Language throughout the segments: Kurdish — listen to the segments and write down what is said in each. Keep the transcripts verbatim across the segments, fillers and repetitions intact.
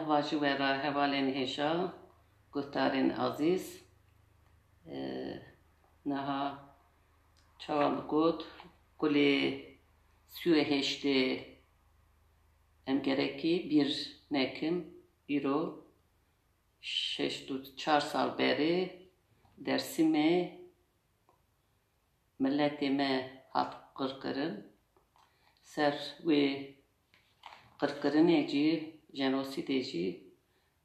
Merhaba ji we re hevalên hêja, guhdarên azîz. Ee, niha çawa min got, kulê sî û heştê em gerekî bîr nekin. Îro şeşt û çar sal berê Dêrsimê miletê me hat qirkirin. Ser wê qirkirinê jî, jenosîdê jî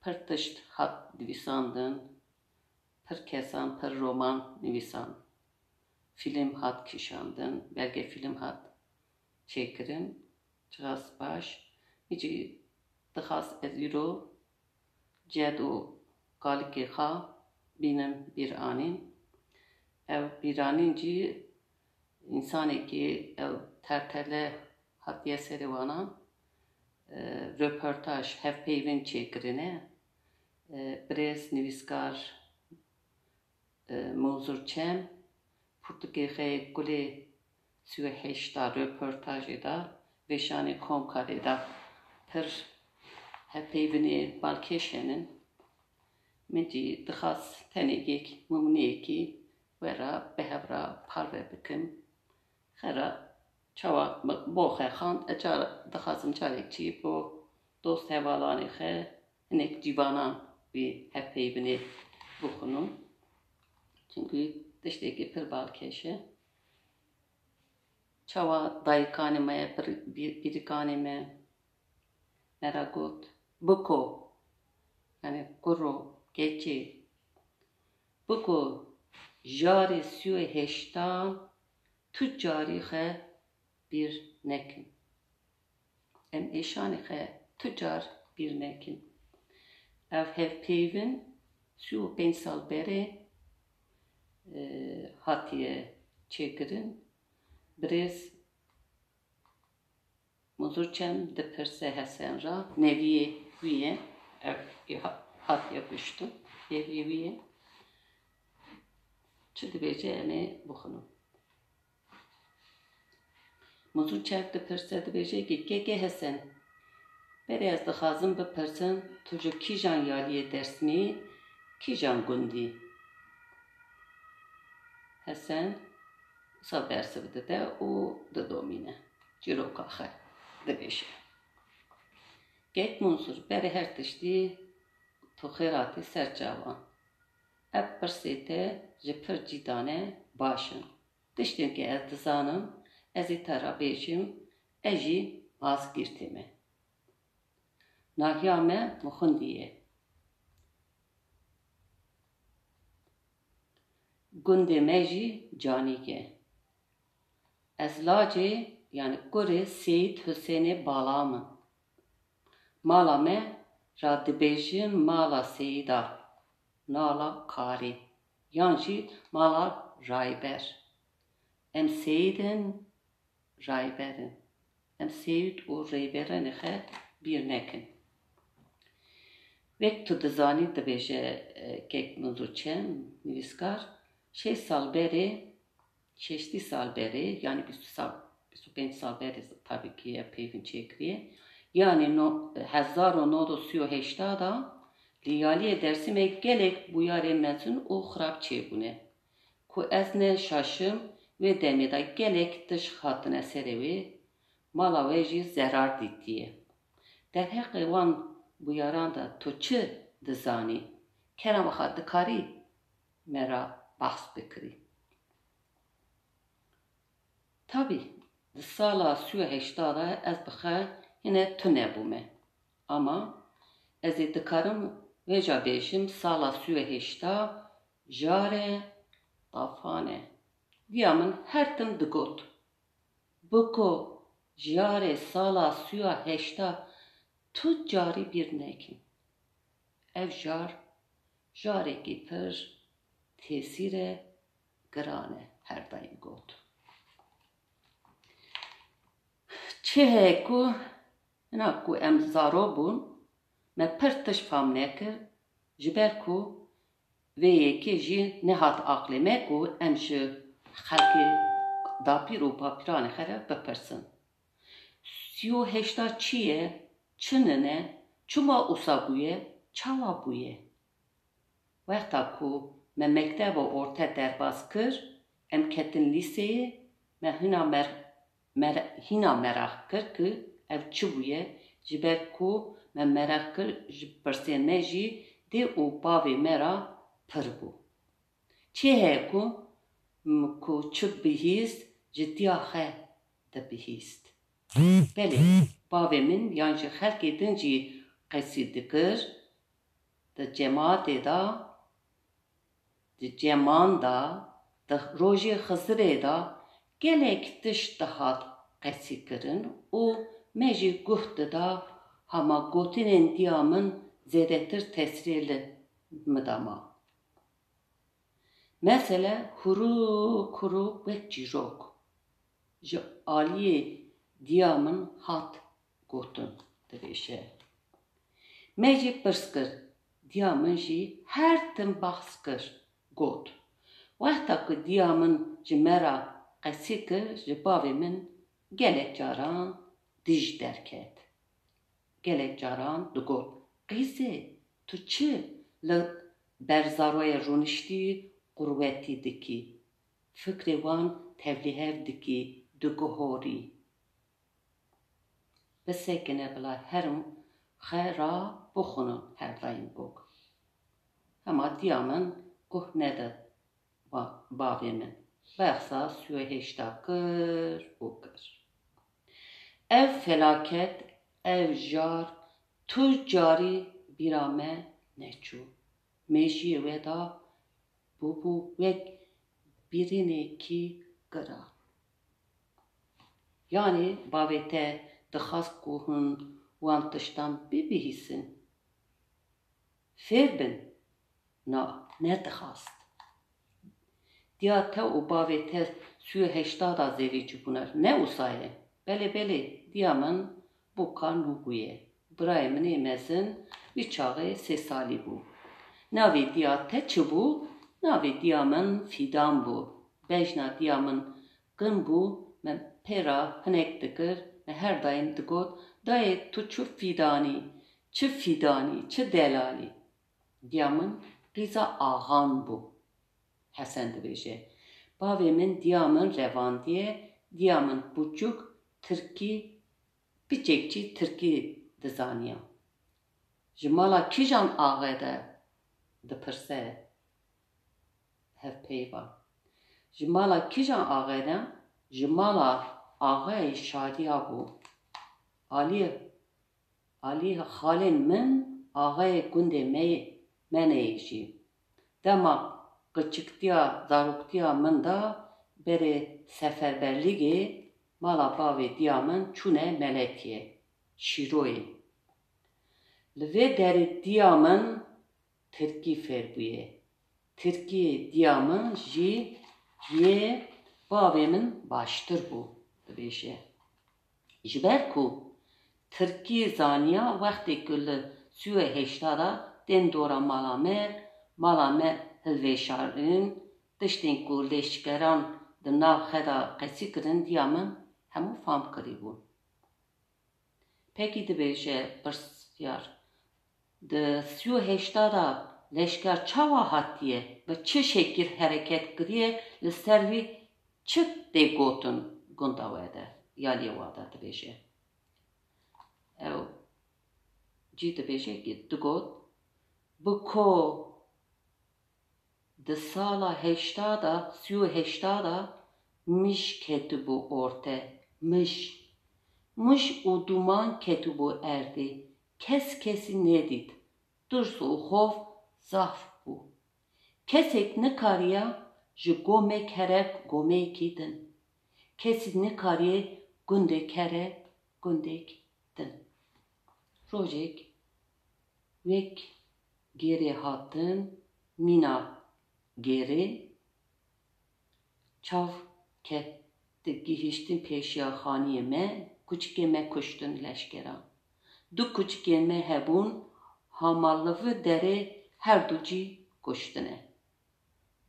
pir tişt hat nivîsandin, pir kesan pir roman nivîsan, fîlm hat kişandin, belgefîlm hat çêkirin. Çiqas baş. Min jî dixwast ez îro ced û kalikê xwe bînim bîr anîn. Ev bîranîn jî însanekî ew tertele hatiye serê wana, e, röportaj, hevpeyvin çêkirine. E, birêz nivîskar, e, Munzur Çem, pirtûkê xwe yê kulê sî û heşta röportajê de, vêşanê Komkarê de pir hevpeyvinê balkêş henin. Min jî dixwast tenê yek mumneyekî we re bi hev re parve bikim. Xera çawa bo xwe xand, e, cara dixwazim carek jî bo dost hevalanê xwe hinek cîvanan wî hevpeyvinê bixwînim. Çimkî tiştekî pir balkêş e. Çawa dayikanê me, pir-, pî-, pîrikanê me me re got, biko, yanî kuro, keçê, biko jarê sî û heştan tu carî xwe bîr nekin. Em êşanê xwe tu car bîr nekin. Ev hevpeyvin sî û pênc sal berê, e, hatiye çêkirin. Birêz Muzur Çem dipirse Hesen ra, neviyê wî ye, ev ê ha-, hatiye kuştin, neviyê wî ye. Çi dibêje, em ê bixwînin. Muzur Çem dipirse, dibêje ki, kekê Hesen, berê ez dixwazim bipirsim, tu ji kîjan yaliyê Dêrsimî, kîjan gundî? Hesen wisa bersiv dide û didomîne. Çîroka xwe dibêje. Kek Munzur, berê her tiştî tu xêr hatî ser çavan. Ev pirsê te ji pir cî dane baş in. Tiştên ke ez dizanim, ez ê te re bêjim, ez jî azgirtê me. Nahiya me Muxundî ye. Gundê me jî Canîk e. Ez lacê, yanî kurê Seyîd Husênê Bala me. Mala me ra dibêjin mala Seyîda, nala Karî, yan jî mala Rayber. Em Seyîd in, Rayber in. Em Seyîd û Reyberênê xwe bîr nekin. Wek tu dizanî, dibêje, e, kek Munzur Çem, nivîskar, şeş sal berê, şeştî sal berê, yanî bîst sal, bîst û pênc sal berê, tabî ki ev peyvîn çêkiriye. Yanî no-, hezar û nod û sî û heşta da li yaliyê Dêrsimê gelek bûyarên mezin û xirab çêbûne. Ku ez ne şaşim, wê demê de gelek tişt hatine serê wê, mala wê jî zerar dîtiye. Derheqê wan bûyaran de tu çi dizanî? Kerema xwe dikarî me re behs bikirî? Tabî, di sala sî û heşta de ez bi xwe hine tune bûme. Ama ez ê dikarim vêca bêjim, sala sî û heşta jare tafan e. Diya min her tim digot, biko jarê sala sî û heşta tu carî bîr nekin. Ev jar, jarekî pir tesîr e, giran e, her daîm got. Çi heye ku, hina ku em zarok bûn, me pir tişt fam nekir, ji ber ku vê yekê jî nehat aqlê me ku em ji xelkê dapîr û bapîranê xwe re bipirsin. Sî û heşta çi ye, çi nine, Çima wisa bûye? Çawa bûye? Wexta ku me mekteba orte derbas kir, em ketin lîseyê, me hîna mer-, mer-, hîna meraq kir ku ev çi bûye, ji ber ku me meraq kir, ji pirsên me jî dê û bavê me re pir bû. Çi heye ku, m, ku çi bihîst, ji diya xwe dibihîst. Belê, bavê min yan ji xelkê din jî qesî dikir, di cemaatê de, di ceman de, di rojê Xizirê de gelek tişt dihat qesî kirin û me jî guh dida, hema gotinên diya min zêdetir tesirê li min de ma. Mesele hurûk hurûk wek çîrok ji aliyê diya min hat gotin, dibêje. Me jî pirs kir, diya min jî her tim behs kir, got. Wexta ku diya min ji me re qesî kir, ji bavê min gelek caran dij derket. Gelek caran digot, Qîzê, tu çi li ber zaroyê rûniştî qurwetî dikî? Fikrê wan tevlîhev dikî, diguhorî. Bisekine bila herim xwe ra bixwinin her daim bok. Hema diya min guh nede ba-, bavê min. Behsa sî û heşta kir û kir. Ev felaket, ev jar tu carî bîra me neçû. Mêjiyê wê de bûbû wek birînekî giran. Yanî bavê te dixwast ku hûn wan tiştan bibihîsin, fêr bin? Na, nedixwast. Diya te û bavê te sî û heşta da zevî çibûne, ne wisa ye? Belê, belê, diya min bûka nû bûye. Birayê min ê mezin wî çaxê sê salî bû. Navê diya te çi bû? Navê diya min Fîdan bû. Bejna diya min kin bû, me pê re hinek dikir, me her daim digot, Dayê, tu çi Fîdanî, çi Fîdanî, çi delalî? Diya min qîza axan bû. Hesen dibêje, Bavê min diya min revandiye, diya min buçûk tirkî, piçekçî tirkî dizaniya. Ji mala kîjan axê de dipirse hevpeyva. Ji mala kîjan axê de? Ji mala axayê Şadiya bû. Alî Alî xalên min axayê gundê me, me neyê jî. Dema qiçiktiya, zaroktiya min de berê seferberlîgê mala bavê diya min çûne Meletiyê, Şîroyê. Li vê derê diya min tirkî fêr bûye. Tirkiyê diya min jî yê bavê min baştir bû, dibêje. Ji ber ku tirkî zaniya, wextê ku li sî û heşta de tên dora mala me, mala me hilveşarin, tiştên ku leşkeran di nav xwe de qesî kirin, diya min hemû fam kirîbûn. Pekî dibêje pirsyar, di sî û heşta de leşker çawa hatiye, bi çi şekil hereket kiriye, li ser vî çi tê gotin gunda we de, ya lê wa de dibêje. Ew cî dibêje ki digot, bi ko Di sala heşta de, sî û heşta de mij ketibû orte, mij. Mij û duman ketibû erdê, kes kesî nedît, tirs û xof zaf bû. Kesek nikariya ji gomek here gomekî din. Kesî nikariye gundek here gundek din. Rojek wek gêrê hatin, mîna gêrê, çav ket, di gihiştin pêşiya xaniyê me, kuçikê me kuştin leşkeran. Du kuçikên me hebûn, hama li vir derê her du jî kuştine.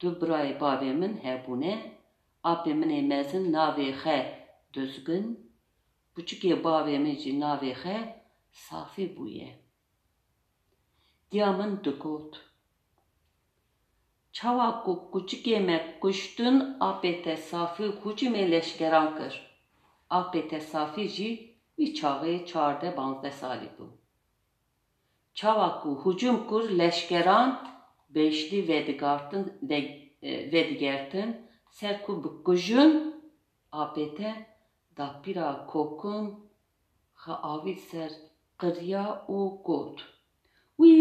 Du birayê bavê min hebûne, apê min ê mezin navê xwe Duzgin, buçikê bavê min jî navê xwe Safî bûye. Diya min digot, çawa ku kuçikê me kuştin, apê te Safî hûcûmê leşkeran kir. Apê te Safî jî wî çaxê çardeh panzdeh salî bû. Çawa ku hûcûm kir, leşkeran beşlî vedigartin, de, e, vedigertin, ser ku bikujin, apê te dapîra kokin xwe avît ser qiriya û got, wî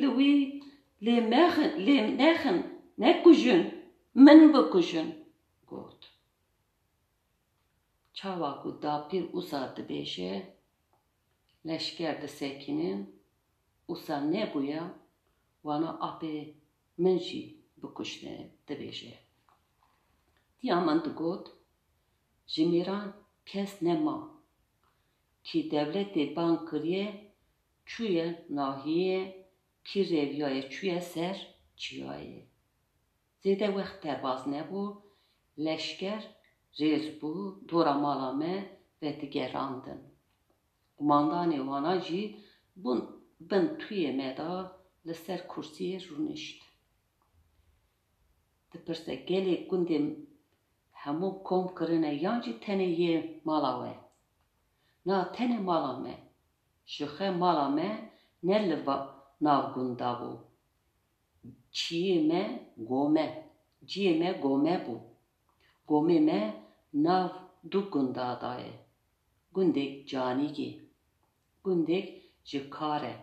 li wî lê mexin, lê nexin, nekujin, min bikujin, got. Çawa ku dapîr usa dibêje, leşker disekînin, usa nebûya, wana apê min jî bikuşne dibêje. Diya min digot, ji mêran kes nema. Kî dewletê bang kiriye, çûye nahiyê, kî reviyaye çûye ser çiyayê. Zêde wext derbaz nebû, leşker rêz bû, dora mala me vedigerandin. Qumandanê wana jî bûn bin tuyê me de li ser kursiyê rûnişt. Dipirse, gelê gundê hemû kom kirine yan jî tenê yê mala we? Na, tenê mala me. Ji xe mala me ne li va-, nav gunda bû. Çiyê me gome, ciyê me gome bû. Gomê me nav du gunda da ye. Gundêk Canîgê, gundêk ji kar e.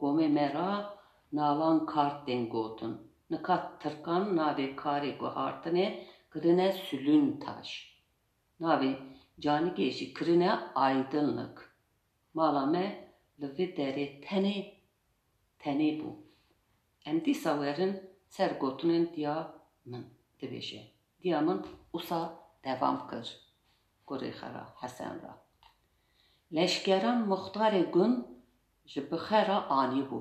Gomê me ra nalan kar tên gotin. Nika tirkan navê karê guhartinê kirine Sülüntaş. Navê Canîgê jî kirine Aydınlık. Mala me li vî derê tenê, tenê bû. Em dîsa werin ser gotinên diya min, dibêje. Diya min usa devam kir, kurê xwe ra, Hesen ra. Leşkeran muxtarê gund ji bi xe ra anîbû.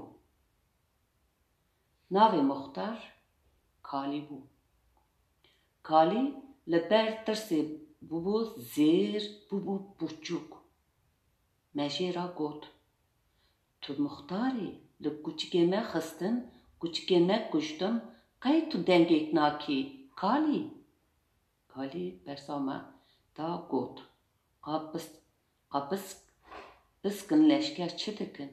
Navê muxtar Kalî bû. Kalî li ber tirsê bûbû zêr, bûbû buçûk. Me jê ra got, tu muxtar î, li kuçikê me xistin, kuçikê me kuştin, qey tu dengêk nakî, Kalî? Kalî bersa me da got, Qapis, qapis, piskin leşker çi dikin?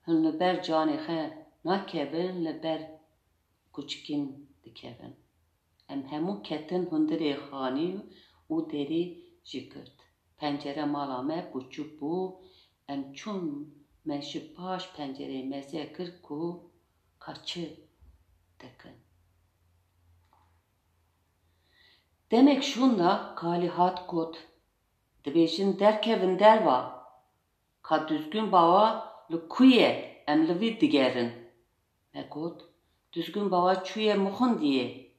Hûn li ber canê xe nakevin, li ber kuçikîn dikevin. Em hemû ketin hundirê xanî û derî jî girt. Pencere mala me buçûk bû, em çûn, me ji paş pencereyê meze kir ku ka çi dikin. Demek şûnda Kalî hat got, dibêjin derkevin derva, ka Duzgin Bawa li ku ye, em li vî digerin. Me got, Duzgin Bawa çûye Muxundiyê.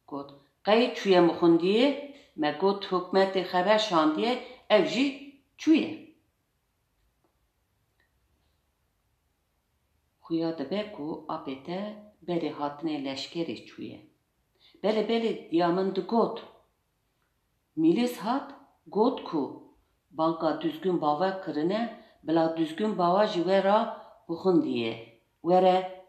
Got, qey çûye Muxundiyê? Me got, hikûmetê xeber şandiye, ev jî çûye. Xuya dibe ku apê te berê hatinê leşkerê çûye. Belê, belê, diya min digot. Mîlîs hat, got ku banka Duzgin Bawa kirine, bila Duzgin Bawa ji we ra bixundiye, were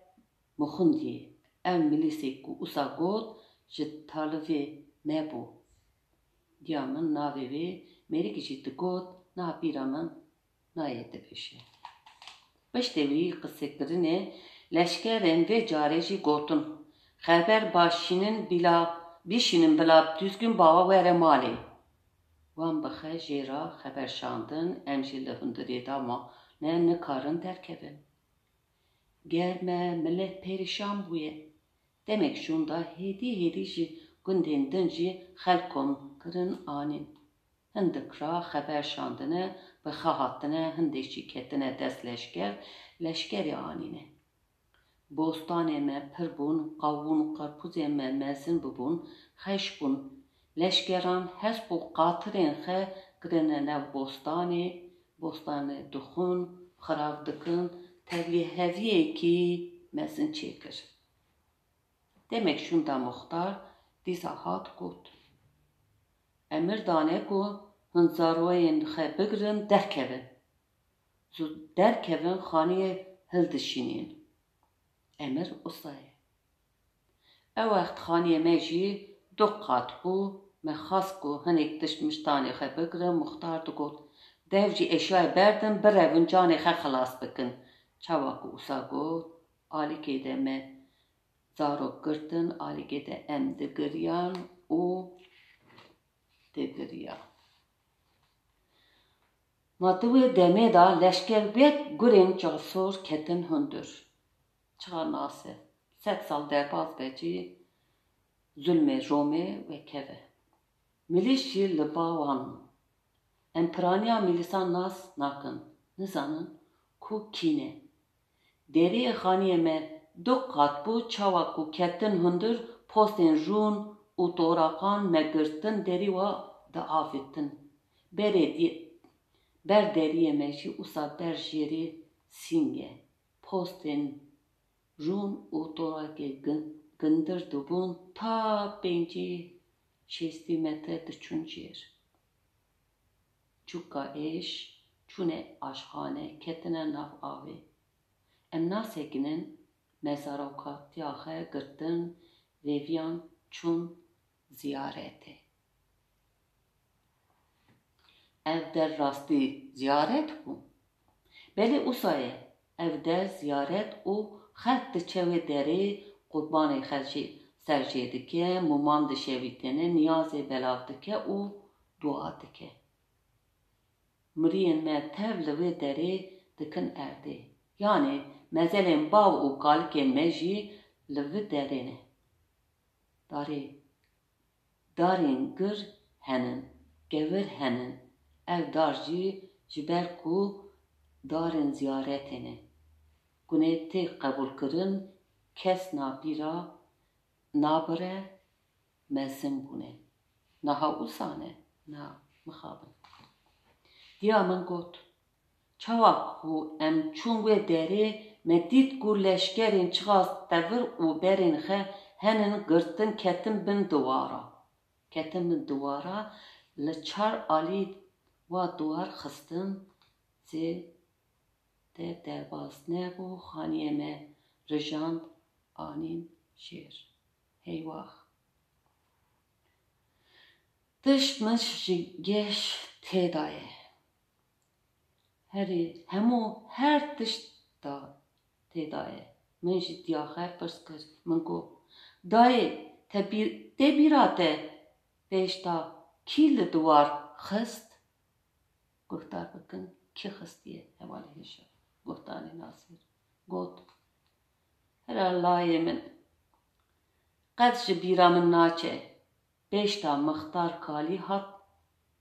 Muxundiyê. Ev milîsê ku usa got, ji talivê me bû. Diya min navê wê mêrikî jî digot, niha bîra min nayê dibêje. Piştê wî qisekirinê leşkerên vê carê jî gotin, xeber başînin bila, bişînin bila Duzgin Bawa were malê. Wan bi xe jê ra xeber şandin, em jî li hundirê de mane, nikarin derkevin. Germ e, milet perîşan bûye. Demek şûnda hêdî hêdî ji gundên din jî xelk kom kirin anîn. Hindik ra xeber şandine, bi xe hatine, hindek jî ketine dest leşker, leşkerê anîne. Bostanê me pir bûn, qawûn, qarpûzên me mezin bibûn, xeş bûn. Leşkeran hesp û qatirên xe kirine nav bostanê, bostanê dixwin, xirav dikin, tevlî heviyekî mezin çêkir. Demek şûnda muxtar dîsa hat got, emir dane ku hûn zarweyên xe bigirin derkevin. zû derkevin, xaniyê hildişînîn. Emir usa ye. Ew wext xaniyê me jî du qat bû, me xwest ku hinek tişt miştanê xwe bigirin, muxtar digot, dev jî eşyayê berdin, birevin canê xwe xilas bikin. Çawa ku usa got, alîkê de me zarok girtin, alîkê de em digiriyan û digiriya. Ma di wê demê de leşker wek gurên çasor ketin hundir. Çiqa nas e, sed sal derbas be jî zulmê Romê wekeve. Milîs jî li ba wan in. Em piraniya milîsan nas nakin, nizanin ku kî ne. Deriyê xaniyê me du qat bû, çawa ku ketin hundir, postên rûn û toraqan me girtin, derî wa diavêtin. Berê di-, ber deriyê me jî usa ber jêrê sîng e. Postên rûn û toraqê gin-, gindir dibûn ta pêncî şêstî metre diçûn jêr. Çûka êş, çûne aşxane, ketine nav avê. Em nasekinin, me zarokatiya xwe girtin, rêviyan çûn ziyaretê. Ev der rastî ziyaret bû? Belê usa ye. Ev der ziyaret û xelk diçe wê derê, qurbanê xelkê ser jê dike, muman dişewitêne, niyazê belav dike û dua dike. Miriyên me tev li wê derê dikin erdê. Yanê mezelên bav û kalikên me jî li vi derê ne. Darê, darên gir henin, kevir henin. Ev dar jî ji ber ku darên ziyaretê ne. Gune tê qebûlkirin, kes nabîra nabire, mezin bûne. Niha usa ne? Na, mixabin. Diya min got, çawa ku em çûn wê derê, me dît ku leşkerên çiqas tevir û berên xwe henin girtin, ketin bin diwara. Ketin bin diwara, li çar alî wa diwar xistin, zê de derbas nebû, xaniyê me rijand, anîn jêr. Heywax. Tişt mişt ji geş tê de ye. Herî hemû her tişt da tê de ye. Min ji diya xwe pirs kir. Min got, dayê, te bîr, tê bîra te pêşta kî li diwar xist? Guhdar bikin, kî xistiye hevalê hêşa? Guhdarê Nasir got, hira layê min, qet ji bîra min naçe. Pêşta mixtar kalî hat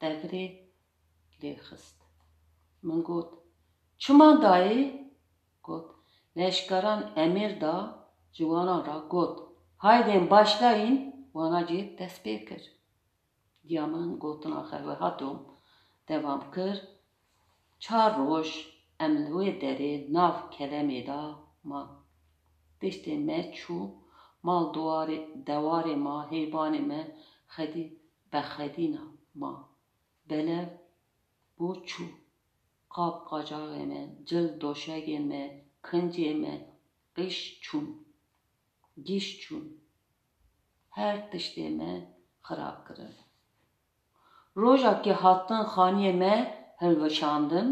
devirê lê xist. Min got, çima dayê? Got, leşkeran emir da ji wanan re got, haydên başlayîn, wana jê dest pê kir. Diya min gotina xwe wiha dom, devam kir, çar roj em li wê derê nav kelemê de man. Tiştê me çû, mal duwarê, dewarê ma, heywanê me xedî, bexedîna ma. Belev bû çû. Qap qacaxê me, cil doşegên me, kincê me, qiş çûn, giş çûn. Her tiştê me xirab kirin. Roja ke hatin xaniyê me hilweşandin,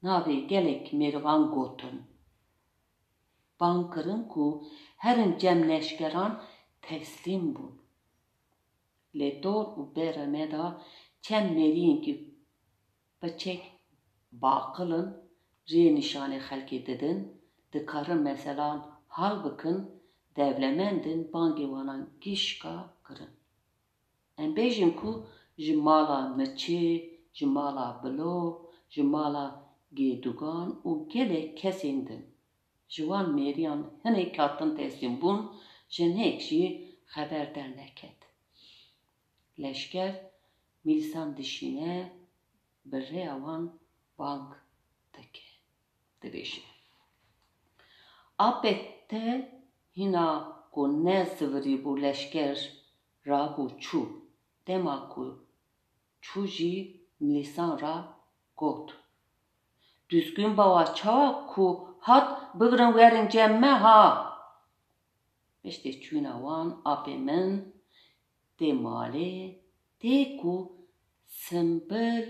navê gelek mêrivan gotin. Bang kirin ku herin cem leşkeran teslîm bûn. Lê dor û berê me de çend mêriyên ku piçek baqil in, rê nîşanê xelkê didin, dikarin meselan hal bikin, dewlemend in, bangê wanan gişka kirin. Em bêjin ku ji mala Miçê, ji mala Bilo, ji mala Gêdugan û gelek kesên din. Ji wan mêriyan hinek hatin teslîm bûn, jinhêk jî xeber derneket. Leşker mîlisan dişîne, bi rêya wan bang dike, dibêje, apê te hîna ku ne zivirî bû leşker rabû çû. Dema ku çû jî mîlisan ra got, Duzgin bawa çawa ku hat bigirin werin cem me ha. Piştê çûna wan apê min tê malê, tê ku Simbil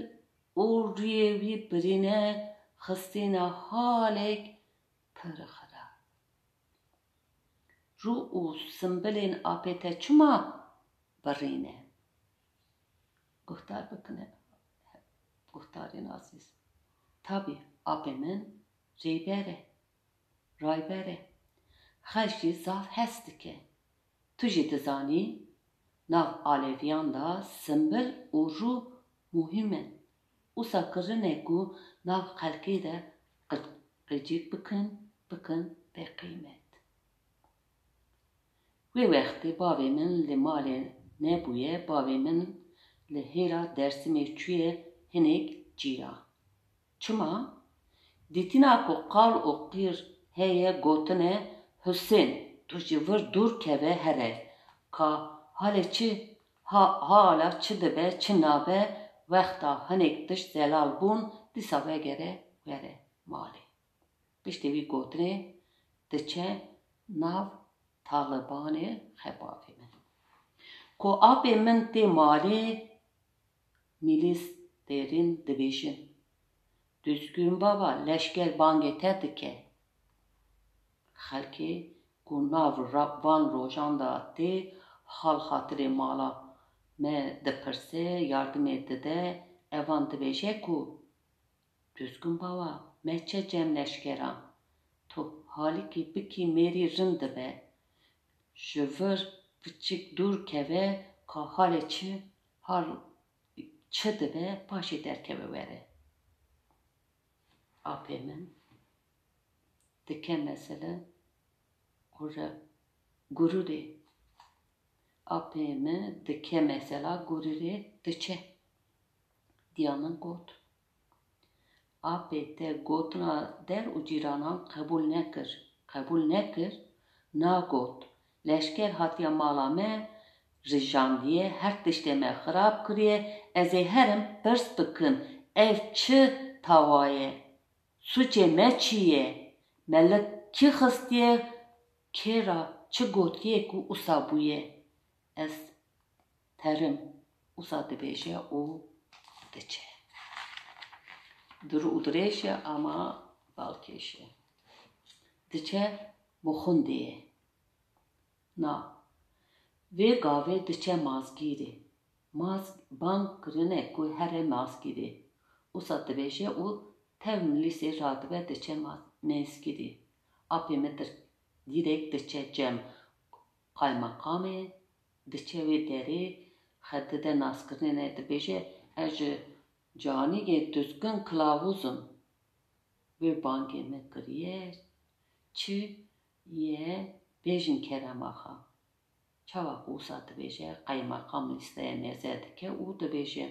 û rûyê wî birîne xistîne halek pir xirab. Rû û Simbilên apê te çima birîne? Guhdar bikine, guhdarên azîz. Tabî apê min rêber e, rayber e. Xelk jî zaf hez dike. Tu jî dizanî, nav aleviyan de Simbil û rû muhîm in. Wisa kirine ku nav xelkê de qi-, qicîk bikin, bikin bêqîmet. Wê wextê bavê min li malê nebûye, bavê min li hêra Dêrsimê çûye hinek cîra. Çima? Dîtina ku qal û qîr heye gotine, Husên, tu ji vir dûr keve here, ka halê çi, ha, hala çi dibe, çi nabe, wexta hinek tişt zelal bûn, dîsa vegere were malê. Piştî wî gotinê diçe nav Talibanê xebavê min. Ku apê min tê malê, mîlîs dêrîn dibêjin, Duzgin bava, leşker bangê te dike. Xelkê ku nav ra-, van rojan de tê hal xatirê mala me dipirse, yardimê dide, evan dibêje ku Duzgin bawa, meçe cem leşkeran. Tu halikî bikî mêrî rind dibe. Ji vir piçik dûr keve, ka halê çi, hal çi dibe, paşê derkeve were. Apê min dike mesele gure-, gururê. Apê min dike mesela gururê diçe. Diya min got. Apê te gotina der û cîranan qebûl nekir. Qebûl nekir, nagot, leşker hatiye mala me rijandiye, her tiştê me xirab kiriye, ez ê herim pirs bikim, ev çi tawa ye? Sûcê me çi ye? Me li kî xistiye? Kê ra çi gotiye ku usa bûye? Ez terim, usa dibêje û diçe. Dir û dirêj e ama balkêş e. Diçe mixundê ye. Na. Vê gavê diçe mazgîrê. Maz-, bang kirine ku here mazgîrê. Usa dibêje û tev milîsê radibe diçe ma-, mezgîrê. Apê min dir-, dîrek diçe cem qaymeqamê, diçe wê derê, xe dide naskirinê dibêje, ez ji canîgê Duzgin Kilavûz im. Wê bangê min kiriye, çi ye bêjin kerema xwe. Çawa ku wisa dibêje, qeymeqam lîsteya mêze dike û dibêje,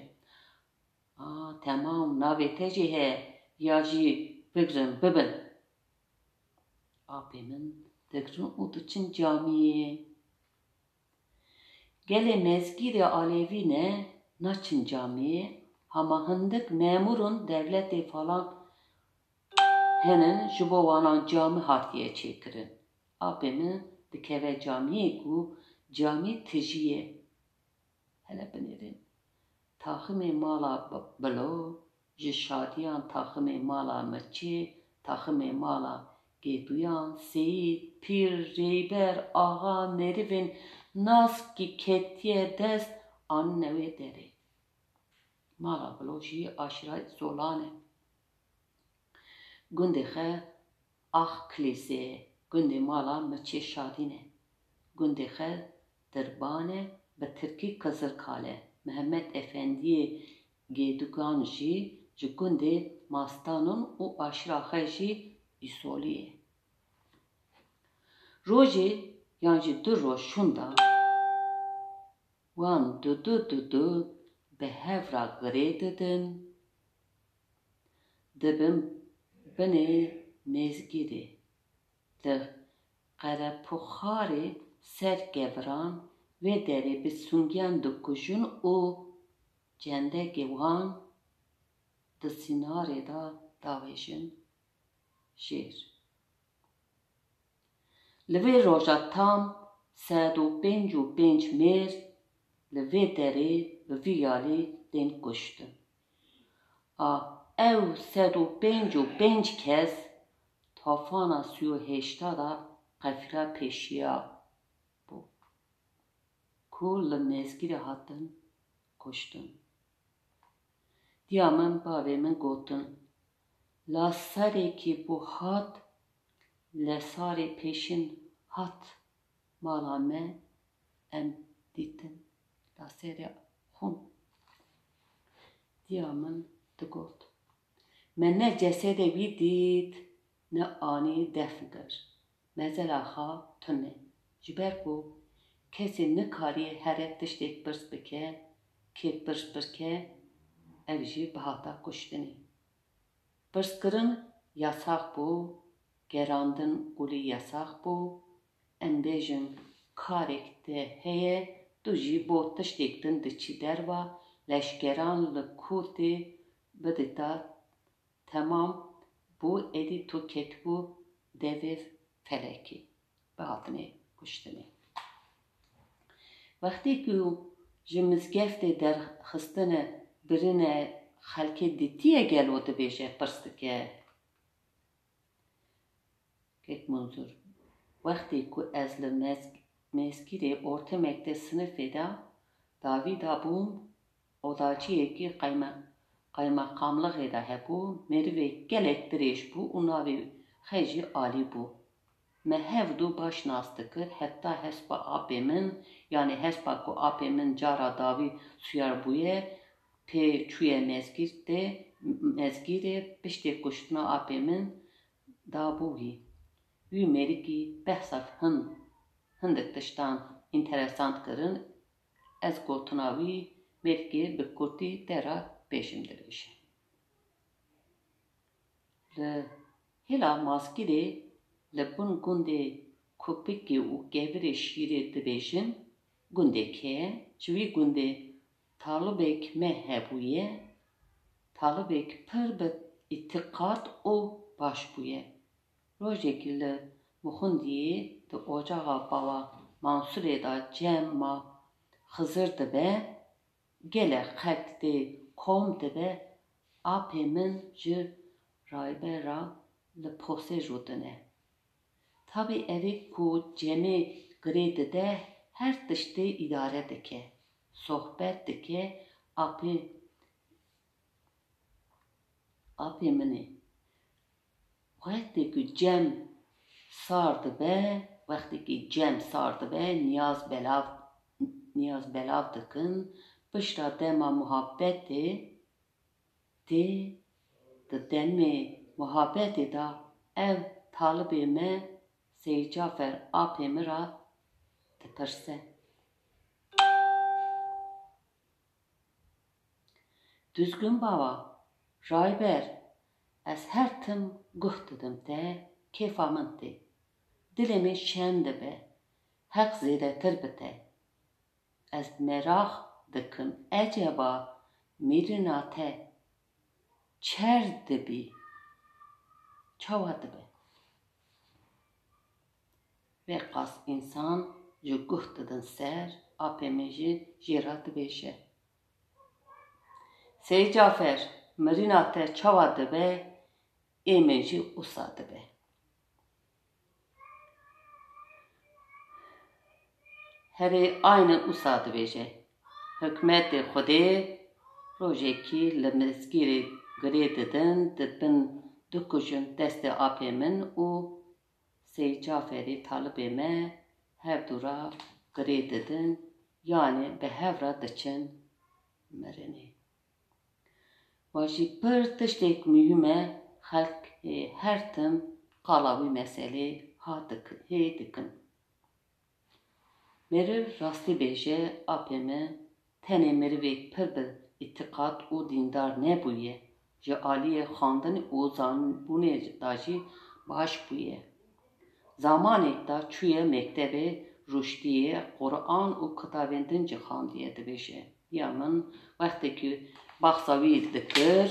A, temam, navê te jî heye, ya jî bigrin, bibin. Apê min digrin û diçin camiyê. Gelê mezgîrê alevî ne, naçin camiyê, hema hindik memûrun dewletê falan henin, ji bo wanan camî hatiye çêkirin. Apê min dikeve camiyê ku camî tijî ye. Hele binêrin. Taximê mala Bi-, Bilo, ji şadiyan taximê mala Miçê, taximê mala Gêduyan, Seyîd, Pîr, Rêber, Axa, Merivên naskî ketiye dest, anîne wê derê. Mala Bilo jî aşîra Zolan e. Gundê xe Ax Kilîsê ye, gundê mala Miçê Şadîn e. Gundê xe Dirban e, bi tirkî Qizilkale. Mihemed Efendiyê Gêdugan jî ji gundê Mastanon û aşîra xe jî Îsolî ye. Rojê yan jî du roj şûnda wan dudu dudu bi hev re girê didin. Dibin binê mêzgîrê. Li qerepûxarê ser keviran vê derê bi sûngiyan dikujin û cendegê wan di sînarê de davêjin jêr. Li vê roja tam sed û pênc û pênc mêr li vê derê bi vî yalî tên kuştin. A ew sed û pênc û pênc kes tofana sî û hêşta da qefila pêşiya bû, ku li Mezgîrê hatin kuştin. Diya min bavê min gotin, la serê kî bû hat, le sarê pêşin hat mala me, em dîtin la serê xwe. Diya min digot, me ne cesedê wî dît, ne anî defn kir. Mezela xwe tune, ji ber ku kesê nikarî here tiştêk pirs bike, kê pirs bike, ev jî bihata kuştinê. Pirskirin yasax bû, gerandin qûlî yasax bû, em bêjin karek te heye, tu jî bo tiştêk din diçî derva, leşgeran li kûrtê bidita temam bû, êdî tu ketibû devê felekê, bihatinê kuştinê. Wextê ku ji mizgeftê derxistine birine xelkê dîtiye gelo dibêje, pirs dike. Kek Munzur, wextê ku ez li mezg-, mezgîrê ortemek de sinifê de davî da bûm, odaciyekî qayme-, qaymeqamlixê de hebû, merivê gelek dirêj bû û navê xwe jî Alî bû. Me hevdu baş nas dikir, heta hespa apê min, yanî hespa ku apê min cara davî sûyar bûye, pê çûye mezgîr tê, mezgîrê piştê kuştina apê min dabû wî. Wî mêrikî behsa hin, hindik tiştan înteresant kirin, ez gotina wî mêrikê bi kurtî te re bêjim dibêje. Li hêla Mazgîrê li bin gundê Kupikê û Kevirê Şîrê dibêjin, gundek heye, ji wî gundê talibek me hebûye, talibek pir bi îtîqat û baş bûye. Rojekî li Muxundiyê di ocaxa bawa Mansurê de cem ma Xizir dibe, gelek xelk tê kom dibe, apê min ji rayber re li posê jotine. Tabî evê ku cemê girê dide, her tiştê îdare dike, sohbet dike, apê, apê min ê. Wextê ku cem sar dibe, wextê ku cem sar dibe, niyaz belav, niyaz belav dikin, pişta dema muhabbetê tê, di demê muhabbetê de ev talibê me Seyîd Cafer apê min re dipirse. Duzgin bawa, rayber, ez her tim guh didim te, kêfa min tê. Dilê min şen dibe, heq zêdetir bi te. Ez meraq dikim, eceba mîrina te çer dibî, çawa dibe? Vê qas însan ji guh didin ser, apê min jî jê re dibêje. Seyîd Cafer, mirîna te çawa dibe, ê min jî wisa dibe. Herê aynen wisa dibêje. Hikmetê Xwedê, rojekî li mizgîrê girê didin, dibin dikujin destê apê min û Seyîd Caferî talibê me hevdu re girê didin, yanî bi hev re diçin mirinê. Wa jî pir tiştek muhîm e, xelk, e, her tim qala wî meselê ha dik-, hê dikin. Meriv rastî bêje, apê min, tenê merivek pir bi îtîqat û dîndar nebûye, ji aliyê xwendin û zanbûnê de jî baş bûye. Zamanêk de çûye mektebê ruştiyê, Quran û kitabên din jî xwendiye, dibêje. Ya min wextê ku baxsa wî dikir,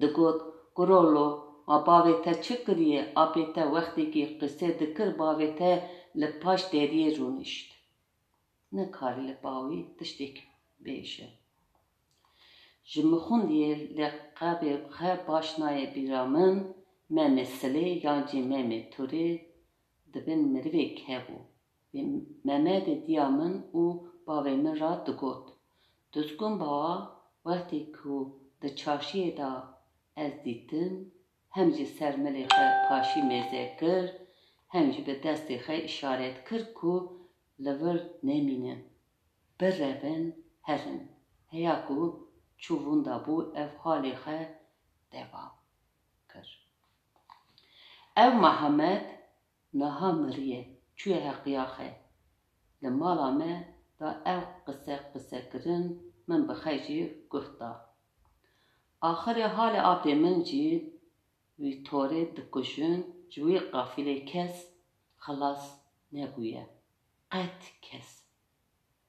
digot, Kurolo, ma bavê te çi kiriye? Apê te wextêkî qise dikir, bavê te li paş deriyê rûnişt. Nekarî li ba wî tiştêk bêje. Ji mixûndiyê li qebê xe baş nayê bîra min, Memê Silê yan jî Memê Turê dibin mirivêk hebû. Wê Memedê diya min û bavê min ra digot, Duzgûn bawa, wextê ku di çarşiyê de ez dîtim, hem ji ser milê xwe paşî mêze kir, hem jî bi destê xwe îşaret kir ku li vir nemînin, birevin herin. Heya ku çû wenda bû, ev halê xwe devam kir. Ev Mihemed niha miriye, çûye heqiya xwe. Li mala me da ev qise qise kirin, min bi xwe jî guh da. Axirê halê apê min jî wî torê dikujin, ji wî qafîlê kes xilas nebûye. Qet kes.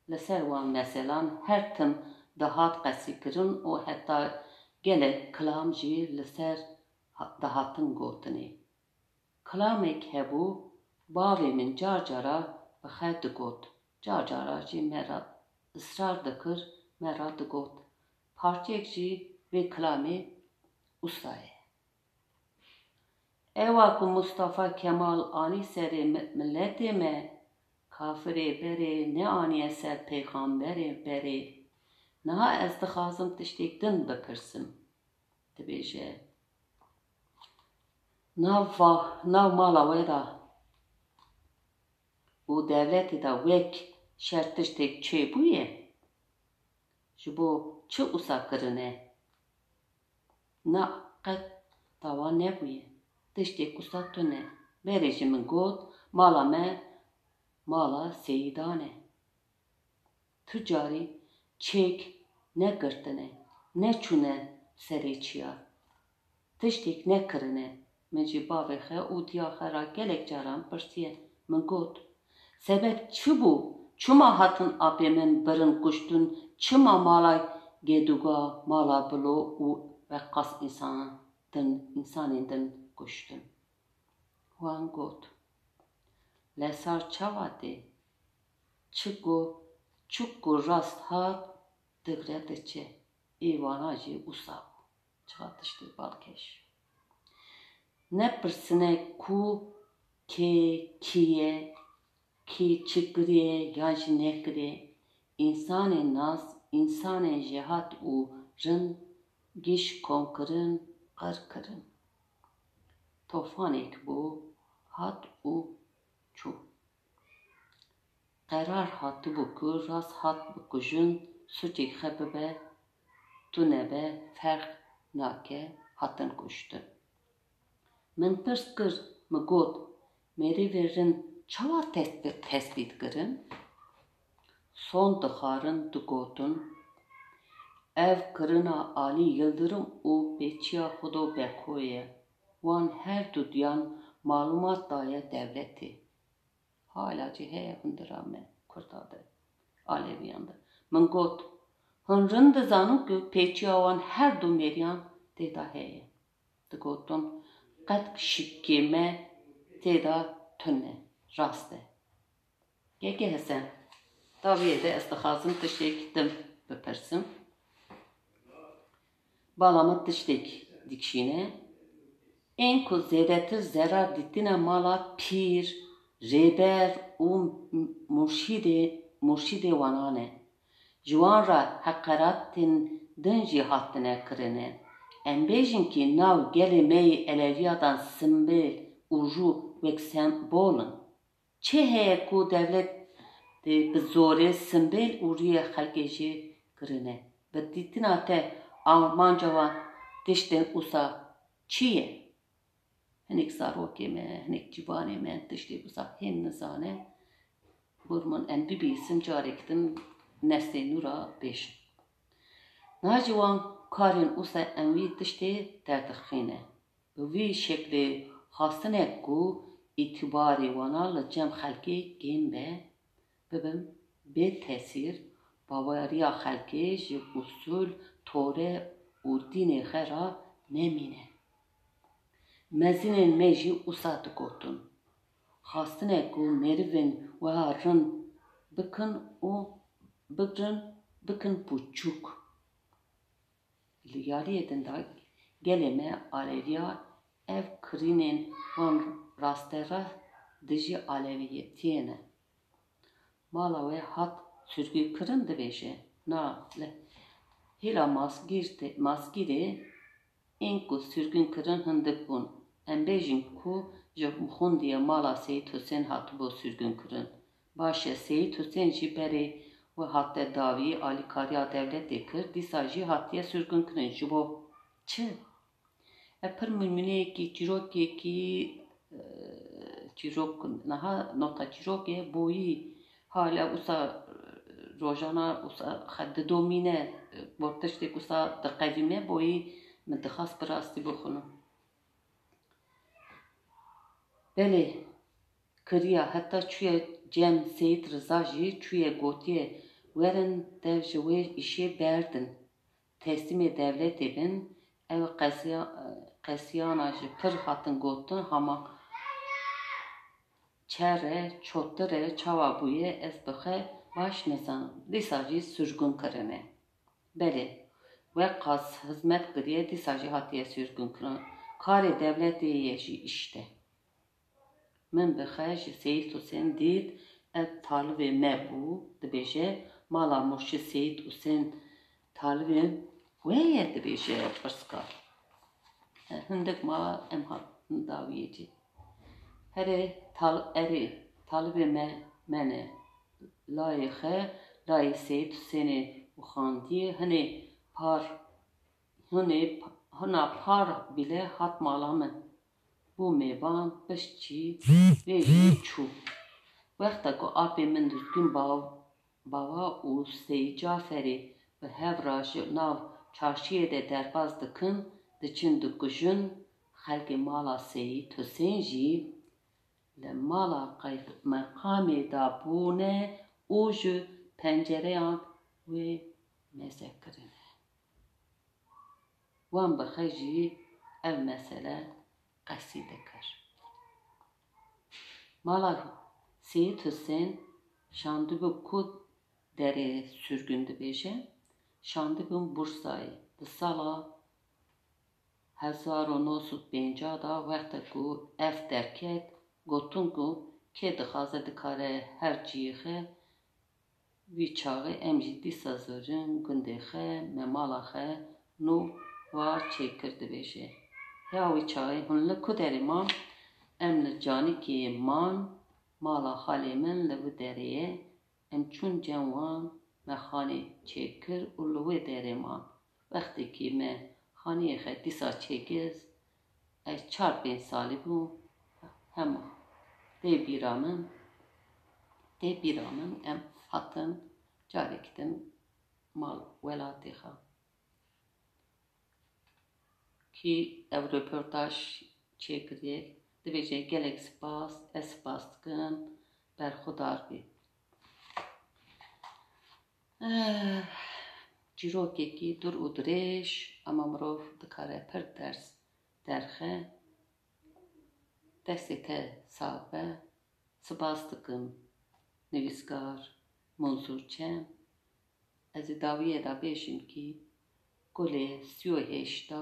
Li ser wan meselan her tim dihat qesîkirin û heta gelek kilam jî li ser ha-, dihatin gotinê. Kilamek hebû, bavê min car cara bi xwe digot, car cara jî me re israr dikir, me re digot, parçeyek jî vê kilamê usa ye. Ewa ku Mustafa Kemal anî serê mi-, miletê me, kafirê berê neaniye ser pêxamberê berê. Niha ez dixwazim tiştêk din bipirsim. Dibêje, nav va-, nav mala we de û dewletê de wek şer tiştêk çêbûye? Ji bo çi wisa kirine? Na, qet dawa nebûye. Tiştê wisa tune. Berê jî min got, mala me mala seyidan e. Tu carî çêk negirtine, neçûne serê çiya. Tiştêk nekirine. Min jî bavê xwe û diya xwe re gelek caran pirsiye. Min got, sebeb çi bû? Çima hatin apê min birin kuştin? Çima mala Gedûga, mala Bilo û weqas însan din, însanên din kuştin? Wan got, lesar çawa tê? Çi ku, çi ku rast hat, digre diçe. Ê wana jî wisa bû. Çiqa tiştê balkêş. Nepirsine ku kê, kî ye, kî çi kiriye yan jî nekiriye. Însanên nas, însanên jêhat û rind giş kom kirin, qir kirin. Tofanêk bû, hat û çû. Qerar hatibû ku rast hat bikujin, sûcê xwe bibe, tune be, ferq nake, hatin kuştin. Min pirs kir, min got, mêrivê rind çawa tesbî-, tesbît kirin? Son dixwarin digotin, ev kirina Alî Yildirim û pêçiya Xudo Beko ye. Wan her du diyan malûmat daye dewletê. Hala jî heye hundira me Kurda de, Aleviyan de. Min got, hûn rind dizanin ku pêçiya wan her du mêriyan tê de heye. Digotin, qet şikê me tê de tune, rast e. Keke Hesen, taviyê de ez dixwazim tiştêk din bipirsim. Bala min tiştêk dikişîne. Ên ku zêdetir zerar dîtine mala pîr, rêber û murşîdê, murşîdê wanan e. Ji wan re heqeratên din jî hatine kirine. Em bêjin kî nav gelê me yê Eleviya de simbêl û rû wek sembol in. Çi heye ku dewlet, e, bi zorê simbêl û rûyê xelkê jê kirine? Bi dîtina te armanca wan tiştên wisa çi ye? Hinek zarokê me, hinek ciwanê me tiştê wisa hên nizane. Hûr min em bibîsim, carek din neslê nû ra bêjin. Niha ji wan karên wisa em wî tiştê derdixîne. Bi vî şeklê xwastine ku îtîbarê wana li cem xelkê kêm be, bibin bê tesîr, baweriya xelkê ji usûl, tore û dînê xwe re nemîne. Mezinên me jî wisa digotin, xwastine ku merivên wiha rind bikin û bigrin, bikin pûçûk. Li aliyê din de gelê me aleviya ev kirînên wan rasterast dijî aleviyetiyê ne. Mala we hat sürgün kirin dibêje, na li hêla masgîr tê, masgîrê ên ku sürgün kirin hindik bûn. Em bêjin ku ji xundiye mala Seyîd Husên hatibû sürgün kirin. Baş e, Seyîd Husên jî berê we hate dawî alîkariya dewletê kir, dîsa jî hatiye sürgün kirin. Ji bo çi? Ev pir mimûneyekî, çîrokekî, e, çîrok, niha nota çîrokê boyî, hala wisa, e, rojana wisa xe didomîne, e, bo tiştêk wisa diqevîme, boyî min dixwast bi rastî bixwînim. Belê, kiriya heta çûye cem Seyîd Riza jî çûye gotiye, werin dev ji wê îşê berdin, teslîmê dewletê bin, ew qesiya-, qesiyana ji pir hatin gotin, hema çer e, çotir e, çawa bûye, ez bi xwe baş nizanim. Dîsa jî sürgün kirine. Belê, weqas hizmet kiriye, dîsa jî hatiye sürgün kirin. Karê dewletê ye jî îşte. Min bi xwe ji Seyîd Husên dît, ev talibê me bû, dibêje, mala Murşîd Seyîd Husên talibê we ye, dibêje pirsgir. Hindik ma em hatin dawiyê cî. Herê tal-, erê, talibê me, me ne. Layê xe, layê Seyîd Husênê û xandiyê hinê par, hinê p-, hina par bîle hat mala min. Bû mêvan, pişt çî, vê jî çû. Wexta ku apê min Duzgin bav-, Bava û Seyîd Caferî bi hev re ji nav çarşiyê de derbas dikin, diçin dikujin, xelkê mala Seyîd Husên jî li mala qeymeqamê de bûne û ji pencereyan wê meze kirine. Wan bi xwe jî ev mesele qesî dikir. Mala Seyîd Husên şandibû ku derê sürgün dibêje, şandibûn Bursayê. Di sala hezar û neh sed û pêncah de wexta ku ev derket, gotin ku kê dixwaze dikare her ciyê xwe. Vî çaxê em jî dîsa zorin gundê xwe, me mala xwe nû wa çêkir dibêje. Ya wî çaxê hûn li ku derê man? Em li Canikê man, mala xalê min li wî derê ye. Em çûn cem wan, me xanê çêkir û li wê derê man. Wextêkî me xaniyê xwe dîsa çêkir, ez çar pênc salî bûm, hema tê bîra min, tê bîra min em hatin carekî din mal welatê xwe. Kî ev röportaj çêkiriye, dibêje gelek spas, ez spas dikim, berxudar bî. Eh, çîrokekî dûr û dirêj, ama mirov dikare pir ders derxe. Destê te sax be. Spas dikim nivîskar Munzûr Çem. Ez ê dawiyê de bêjim kî gulê sî û hêşta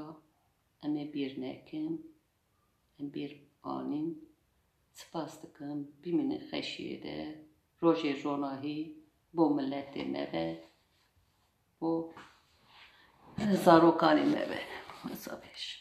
em ê bîr nekin. Em bîr anîn. Spas dikim, bimînin xweşiyê de. Rojê ronahî bo miletê me be, bo zarokanê me be. Wisa bêjim.